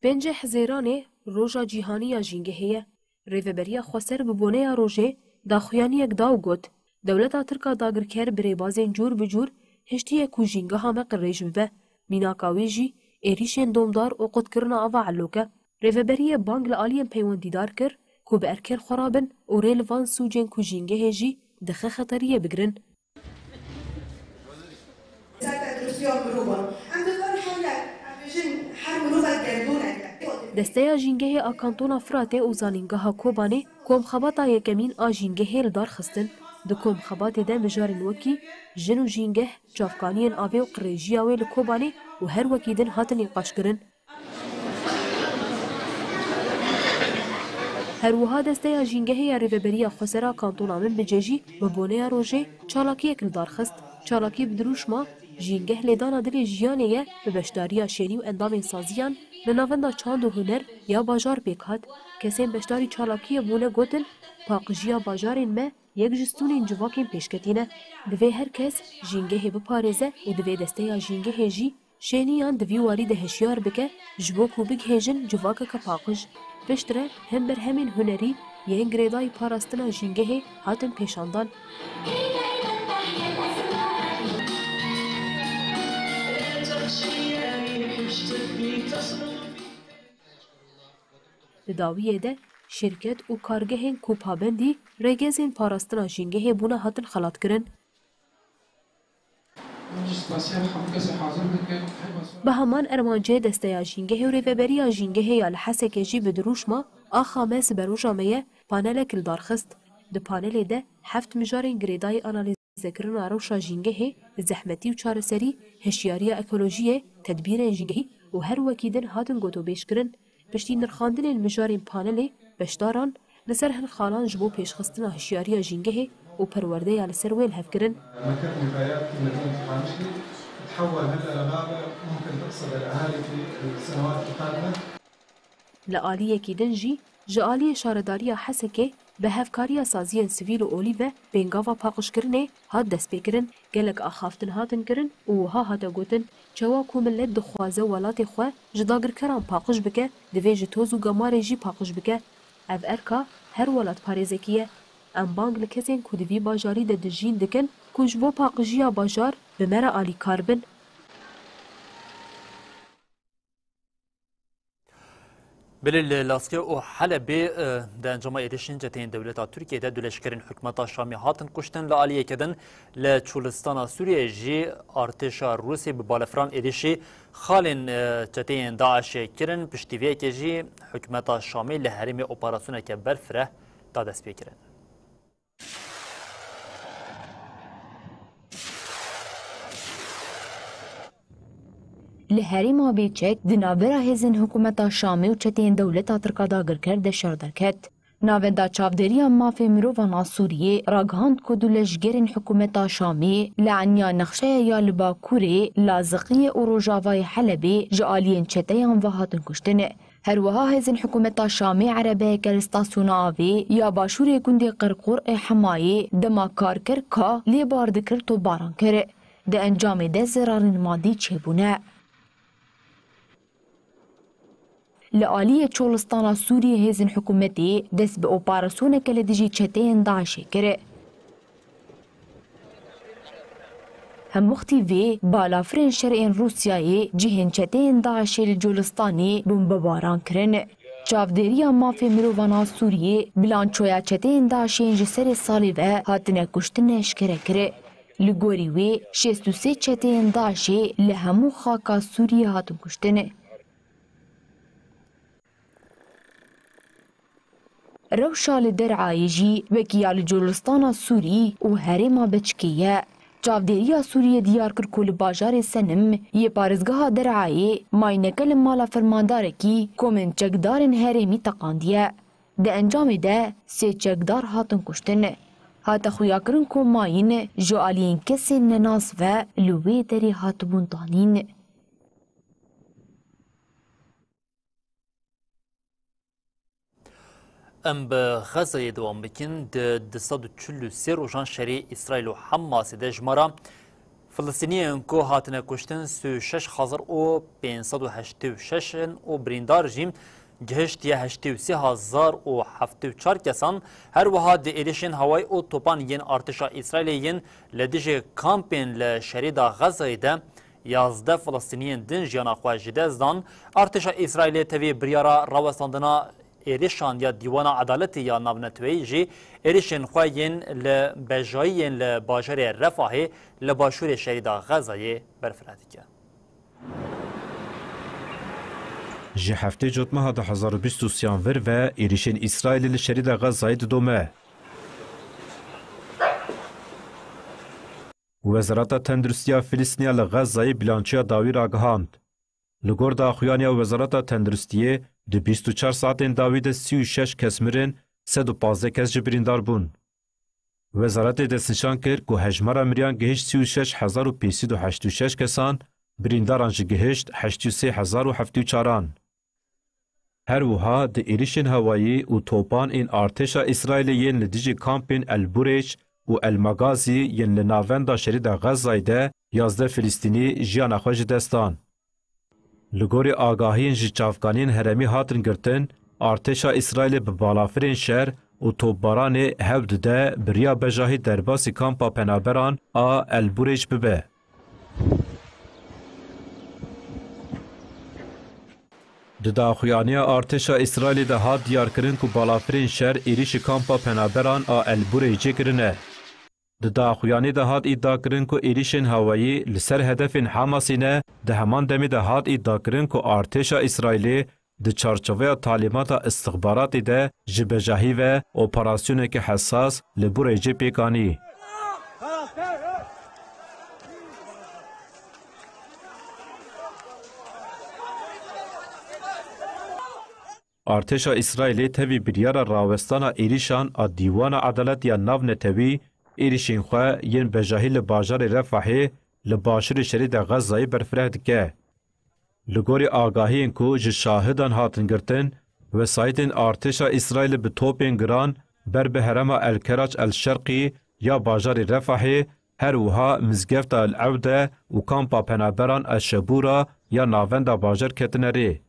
Pêncê Hezêranê roja cîhanî ya jîngehê ye. Rêveberiya Xweser bi boneya rojê daxuyaniyek da û got, Dewleta Tirk a dagirker bi rêbazên cûr bi cûr hiştiye ku jîngeha me qirêj bibe. Mînaka wê jî êrîşên domdar û qutkirina ava elok e. Rêveberiyê bang li aliyên peywendîdar kir, ku bi erkên xwe rabin û rê li van sûcên ku jîngehê jî dixe xeteriyê bigirin. Desteya Jîngehê a Kantona Firatê û Zanîngeha Kobanê komxebata yekemîn a jîngehê li dar xistin. Di komxebatê de mijarên wekî jin û jîngeh, çavkaniyên avê û qirêjiya wê li Kobanê û her wekî din hatin nîqaşkirin. Her wiha Desteya Jîngehê ya Rêveberiya Xwesera Kantona Minbicê jî bi boneya rojê çalakiyek li dar xist. Çalakî bi dirûşma Jîngeh lêdana dilê jiyanê ye, bi beşdariya şênî û endamên saziyan li Navenda Çand û Huner ya bajar pêk hat. Kesên beşdarî çalakiyê bûne gotin, Paqijiya bajarên me yek ji stûnên civakên pêşketî ne. Divê her kes jîngehê biparêze û divê Desteya Jîngehê jî şêniyan di vî warî de hişyar bike, ji bo ku bigihêjin civakeke paqij. Piştre hin berhemên hunerî yên girêdayî parastina jîngehê hatin pêşandan. Di dawiyê de şirket û kargehên ku pabendî rêgezên parastina jîngehê bûne hatin xelatkirin. Bi heman ermancê Desteya Jîngehê û Rêveberiya Jîngehê ya li Hesekê jî bi dirûşma Axa Me Siberoja Me Ye panelek li dar xist. Di panelê de heft mijarên girêdayî analîzekirina rewşa jîngehê, zehmetî û çareserî, hişyariya ekolojiyê, tedbîrên jîngehî û her wekî din hatin gotobêjkirin. Piştî nirxandinên mijarên panelê, beşdaran li ser hin xalan ji bo pêşxistina hişyariya jîngehê û perwerdeya li ser wê li hev kirin. مكاتب النفايات في مدينة قامشلي تتحول هالألغام ممكن تقصد الأهالي في السنوات القادمة. Li aliyekî din jî ji aliyê Şaredariya Hesekê bi hevkariya saziyên sivîl û olî ve pêngava paqijkirinê hat destpêkirin. Gelek axaftin hatin kirin û wiha hate gotin, çawa ku milet dixwaze welatê xwe ji dagirkeran paqij bike, divê ji toz û gemarê jî paqij bike. Ev erka her welat parêzekî ye. Em bang li kesên ku di vî bajarî de dijîn dikin ku ji bo paqijiya bajar bi me re alîkar bin. Belê li Laskê û Helebê, e, di encama êrişên çeteyên dewleta Tirkiyê de du leşkerên hikûmeta Şamê hatin kuştin, li aliyeke din li Çolistana Sûriyeyê jî artêşa Rûsê bi balefran êrişî xalên, e, çeteyên DAIŞê kirin. Piştî vê yekê jî hikûmeta Şamê li herêmê operasyoneke berfireh da destpêkirin. Li herêma Bêçek di navbera hêzên hikûmeta Şamê û çeteyên dewleta Tirka dagirker de şer derket. Navenda Çavdêriya Mafê Mirovan a Sûriyê ragihand ku du leşgerên hikûmeta Şamê li eniya nexşeya ya li bakurê, Laziqiyê û rojavayê Helebê ji aliyên çeteyan ve hatin kuştin. Her wiha hêzên hikûmeta Şamê erebeyeke li stasyona avê ya başûrê gundê Qirqûr ê Hemayê dema kar kir ka lê bar dikir topbaran kir. Di encamê de zerarên madî çêbûne. Li aliyê Çolistana Sûriyê hêzên hikûmetê dest bi operasyoneke li dijî çeteyên DAIŞê kir. Hemwextî vê balafirên şerê yên Rûsyayê cihên çeteyên DAIŞê li Colistanê bombebaran kirin. Çavdêriya Mafê Mirovan a Sûriyê bilançoya çeteyên DAIŞê yên ji serê salê ve hatine kuştin eşkere kir. Li gorî wê şêst û sê çeteyên DAIŞê li hemû xaka Sûriyê hatin kuştin. Rewşa li Derayê jî wekî ya li Colistana Sûrî û herêma Beçikê ye. Çavdêriya Sûriyê diyar kir ku li bajarê Senim yê parêzgeha Derayê mayîneke li mala fermandarekî komên çekdarên herêmî teqandiye. Di encamê de sê çekdar hatin kuştin. Hate xuyakirin ku mayîn ji aliyên kesên nenas ve li wê derê hatibûn danîn. Em bi Xezayê dewam bikin. Di du sed û çil û sê rojan şerê Îsraîl û Hamasê de jimara Filistîniyên ku hatine kuştin sî û şeş hezar û pênc sed û heştê û şeş in û birîndar jî gihiştiye heştê û sê hezar û heftê û çar kesan. Her wiha di êrişên hewayî û topan yên artêşa Îsraîlê yên li dijî kampên li şerê de Xezayê de yazdeh Filistîniyên din jiyana xwe ji dest dan. Artêşa Îsraîlê tevî biryara rawestandina êrişan ya Dîwana Edaletê ya Navneteweyî jî êrişên xwe yên li bejayî yên li bajarê Refahê li başûrê şerîda Xezayê berfireh dike. Ji heftê Cotmeha du hezar û bîst û sêyan vir ve êrişên Îsraîlê li şerîda Xezayê didome. Wezareta Tenduristiya Filistîniya li Xezayê bilançoya dawî ragihand. Li gor daxuyaniya Wezareta Tenduristiyê, di bîst û çar saetên dawî de sî û şeş kes mirin, sed û pazdeh kes jî birîndar bûn. Wezaretê destnîşan kir ku hejmara miriyan gihişt sî û şeş hezar û pênc sed û heşt û şeş kesan, birîndaran jî gihişt heştê û sê hezar û heftê û çaran. Her wiha di êrişên hewayî û topan ên artêşa Îsraîlê yên li dijî kampên El Burêc û El Magazî yên li navenda şerîda Xezayê de yazdeh Filistînî jiyana xwe ji dest dan. Li gorî agahiyên ji çavkaniyên herêmî hatin girtin, artêşa Îsraîlê bi balafirên şer û topbaranê hewl dide bi riya bejahî derbasî kampa penaberan a El Burêc bibe. Di daxuyaniya artêşa Îsraîlê de hat diyarkirin ku balafirên şer êrîşî kampa penaberan a El Burêcê kirine. Di daxuyanî de hat îdiakirin ku êrîşên hewayî li ser hedefên Hamasî ne, di heman demê de hat îdiakirin ku artêşa Îsraîlê di çarçoveya talîmata istixbaratê de ji bejahî ve operasyoneke hesas li Burêcê pêk anî. Artêşa Îsraîlê tevî biryara rawestana êrîşan a Dîwana Edaletê ya Navnetewî, êrîşên xwe yên bejahî li bajarê Refahê li başûrê şerîda Xezayê berfireh dike. Li gorî agahiyên ku ji şahidan hatin girtin, wesayîtên artêşa Îsraîlê bi topên giran ber bi herêma El Kerac El Şerqî ya bajarê Refahê, her wiha mizgefta El Ewde û kampa penaberan El Şebûra ya navenda bajar ketine rê.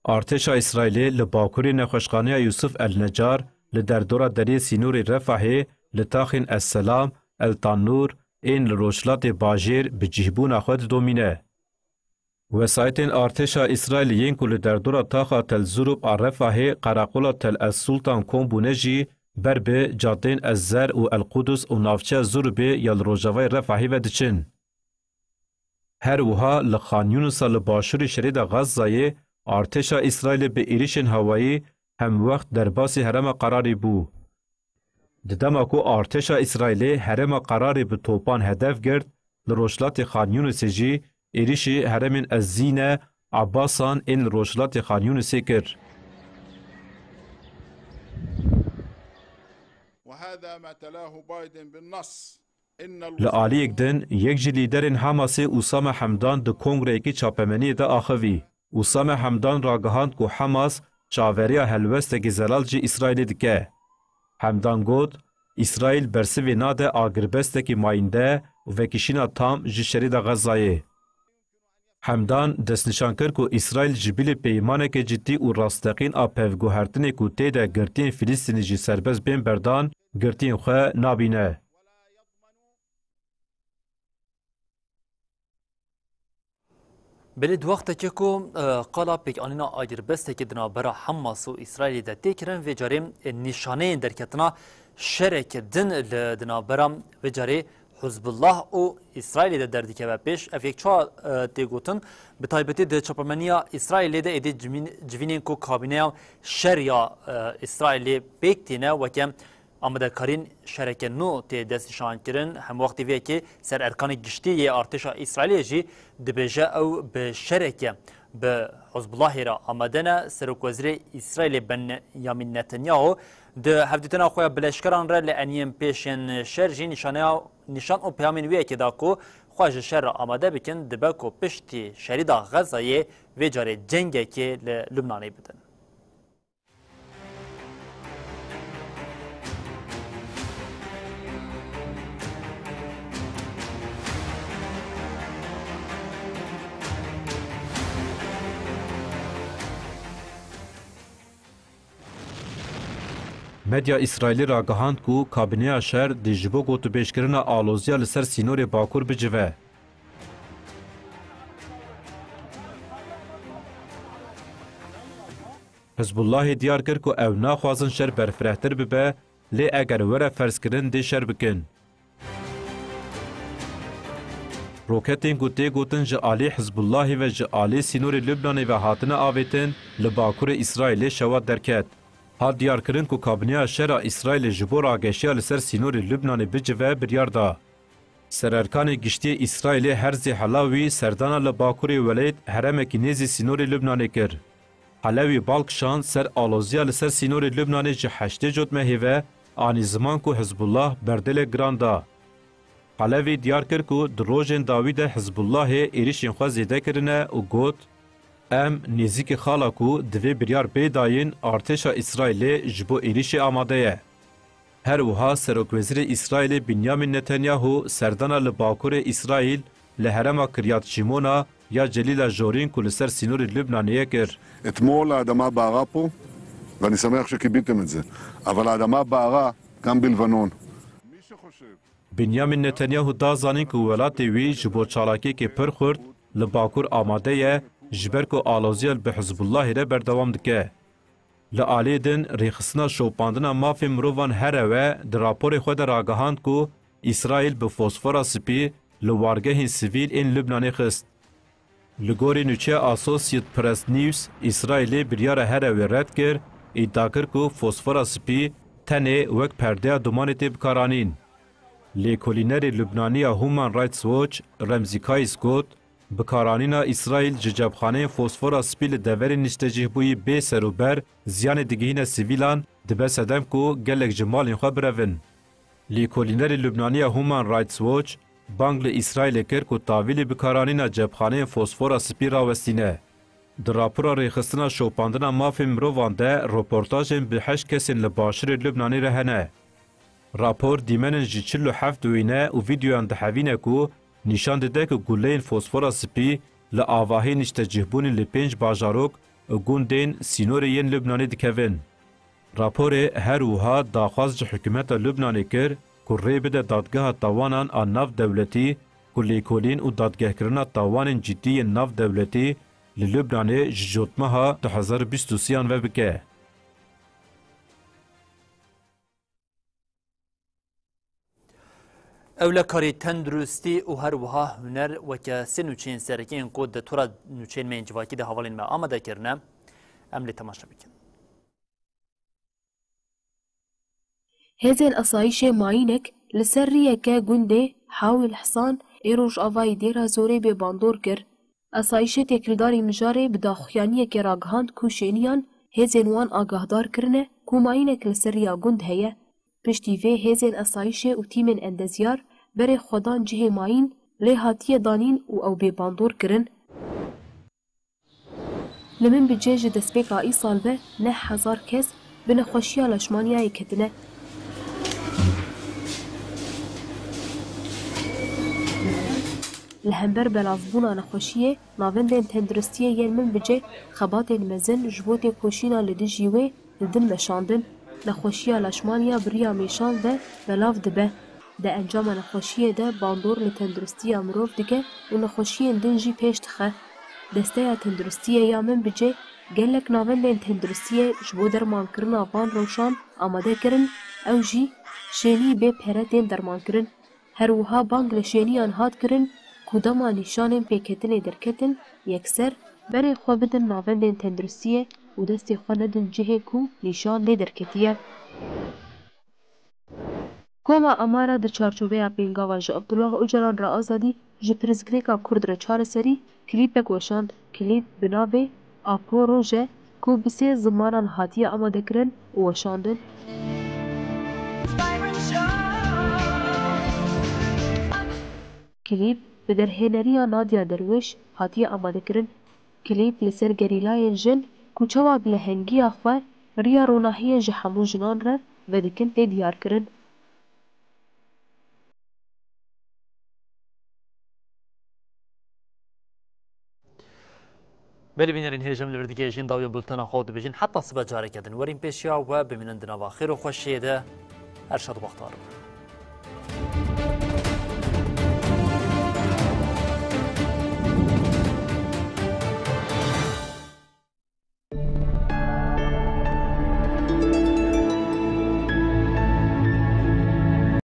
Artêşa Îsraîlê li bakurê nexweşxaneya Yûsif El Necar, li derdora deriyê sînorê Refahê, li taxên Es Selam, El Tanûr ên li rojhilatê bajêr bi cihbûna xwe didomîne. Wesayîtên artêşa Îsraîlê yên ku li derdora taxa Tel Zurub a Refahê, qereqola Tel Es Sultan kom bûne jî ber bi cadeyên Ez Zer û El Qudus û navçeya Zurubê ya li rojavayê Refahê ve diçin. Her wiha li Xan Yûnisa li başûrê şerê de Xezzayê artêşa Îsraîlê bi êrîşên hewayî hemwext derbasî herêma Qerarê bû. Di dema ku artêşa Îsraîlê herêma Qerarê bi topan hedef girt, li rojhilatê Xan Yûnisê jî êrîşî herêmên Ez Zîne, Ebasan ên li rojhilatê Xan Yûnisê kir. وهذا ما تلاه بايدن بالنص. Li aliyek din, yek ji lîderên Hamasê Usame Hemdan di kongreyekî çapemeniyê de axivî. Usame Hemdan ragihand ku Hamas çaveriya helwestekî zelal ji Îsraîlê dike. Hemdan got, Îsraîl bersivê nade agirbestekî mayînde û vekişîna tam ji şerê de Xezzayê. Hemdan destnîşan kir ku Îsraîl ji bilî peymaneke cidî û rasteqîn a pevguhertinê ku tê de girtiyên Filistînî jî serbest bên berdan, girtiyên xwe nabîne. Belê di wextekê ku, e, qala pêkanîna agirbestekê di navbera Hamas û Îsraîlê de tê kirin, vê carê, e, nîşaneyên derketina şereke din li di navbera vê carê Hizbullah û Îsraîlê de derdikeve pêş. Ev yek çawa, e, tê gotin? Bi taybetî di çapemeniya Îsraîlê de êdî civîn-, civînên ku kabîneya şer ya, e, Îsraîlê pêk tîne weke amadekarîn şereke nû tê destnîşankirin. Hemwextî vê yekê sererkanê giştî yê artêşa Îsraîlê jî dibêje ew bi şereke bi Hizbullahê re amade ne. Serokwezîrê Îsraîlê Benyamin Netanyahu di hevdîtina xwe ya bi leşkeran re li eniyên pêşên şer jî nîşaneya, nîşan û peyamên wê yekê da ku xwe ji şer re amade bikin, dibe ku piştî şerîda Xezayê vê carê cengekê li Lubnanê bidin. Medya Îsraîlî ragihand ku kabîneya şer dê ji bo gotûbêjkirina aloziya li ser sînorê Bakur bicive. Hizbullahê diyar kir ku ew naxwazin şer berfirehtir bibe, lê eger were ferzkirin dê şer bikin. Roketên ku tê gotin ji alî Hizbullahê ve ji alî sînorê Lubnanê ve hatine avêtin, li bakurê Îsraîlê şewa derket. Hat diyarkirin ku kabîneya şer a Îsraîlê ji bo rageşiya li ser sînorê Lubnanê bicive biryar da. Sererkanê Giştî yê Îsraîlê Herzî Helawî serdana li bakurê welêt herêmekî nêzî sînorê Lubnanê kir. Helewî bal kişand ser aloziya li ser sînorê Lubnanê ji heştê cotmehê ve anî ziman ku Hizbullah berdêlek giran da. Helewî diyar kir ku di rojên dawî de Hizbullahê êrişên xwe zêde kirine û got, Em nêzîkî xala ku divê biryar bê dayîn, artêşa Îsraîlê ji bo êrişê amade ye. Her wiha Serokwezîrê Îsraîlê Binyamin Netanyahu serdana li bakurê Îsraîl li herêma Kiryat Şîmona ya Celîla Jorîn ku li ser sînorê Lubnanê ye kir. אתמול האדמה בערה פה, ואני שמח שכיביתם את זה, אבל האדמה בערה גם בלבנון. Binyamin Netanyahu da zanîn ku welatê wî ji bo çalakiyekê pir xurt li bakur amade ye, ji ber ku aloziya li bi Hizbullahê re berdewam dike. Li aliyê din, Rêxistina Şopandina Mafên Mirovan Herewe di raporê xwe de ragihand ku Îsraîl bi fosfora spî li wargehên sivîl ên Lubnanê xist. Li gorî nûçeya Associated Press News, Îsraîlê biryara Herewê red kir, îdia kir ku fosfora spî tenê wek perdeya dumanê tê bikaranîn. Lêkolînerê Lubnanî ya Human Rights Watch, Remzî Kayis got, Bikaranîna Îsraîl ji cebxaneyên fosfora spî li deverên niştecihbûyî bê serûber ziyanê digihîne sivîlan, dibe sedem ku gelek ji malên xwe birevin. Lêkolînerê Lubnanî ya Human Rights Watch bang li Îsraîlê kir ku tavîlî bikaranîna cebxaneyên fosfora spî rawestîne. Di rapora Rêxistina Şopandina Mafên Mirovan de reportajên bi heşt kesên li başûrê Lubnanê re hene. Rapor dîmenên ji çil û heft wêne û vîdeoyan dihevîne ku nîşan dide ku guleyên fosfora spî li avahî niştecihbûnên li pênc bajarok û gundên sînorê yên Lubnanê dikevin. Raporê her wiha daxwaz ji hikûmeta Lubnanê kir ku rê bide dadgeha tawanan a navdewletî ku lêkolîn û dadgehkirina tawanên cidî yên navdewletî li Lubnanê ji cotmeha du hezar û bîst û sêyan ve bike. Ewlekarî, tenduristî û her wiha huner weke sê nûçeyên sereke yên ku di tora nûçeyên me yên civakî de hevalên me amade kirine. Em lê temaşe bikin. Hêzên asayîşê mayînek li ser riyeke gundê Hawil Hsan ê rojavayî Dêra Zorê bê bandor kir. Asayîşê têkildarî mijarê bi daxuyaniyekê ragihand ku şêniyan hêzên wan agahdar kirine ku mayînek li ser riya gund heye. Piştî vê hêzên asayîşê û tîmên endezyar berê xwe dan cihê mayîn, lê hatiye danîn û ew bê bandor kirin. Li Minbicê ji destpêka îsal ve neh hezar kes bi nexweşiya leşmaniyayê ketine. Li hember belavbûna nexweşiyê, navendên tenduristiyê yên Minbicê xebatên mezin ji bo têkoşîna li dijî wê li din meşandin. Nexweşiya leşmaniya bi riya mêşan ve belav dibe. Di encama nexweşiyê de bandor li tenduristiya mirov dike û nexweşiyên din jî pêş dixe. Desteya tenduristiyê ya Minbicê gelek navendên tenduristiyê ji bo dermankirina van rewşan amade kirin, ew jî şênî bê pere tên dermankirin. Her wiha bang li şêniyan hat kirin ku dema nîşanên pêketinê derketin, yekser berê xwe bidin navendên tenduristiyê û destê xwe nedin cihê ku nîşan lê derketiye. Koma Amara di çarçoveya pêngava ji Abdullah Ocalan re azadî, ji pirsgirêka Kurd re çareserî, klîpek weşand. Klîp bi navê Apo Roj e ku bi sê zimanan hatiye amadekirin û weşandin. Klîp bi derhêneriya Nadia Derwiş hatiye amadekirin. Klîp li ser gerîlayên jin ku çawa bi lehengiya xwe riya ronahiyê ji hemû jinan re vedikin tê diyarkirin. Belê bînerên hêja, em li vir digihêjin dawiya bultena xwe û dibêjin heta sibe careke din werin pêşiya we, bimînin di nava xêr û xweşiyê de. Her şad û bextewar bin.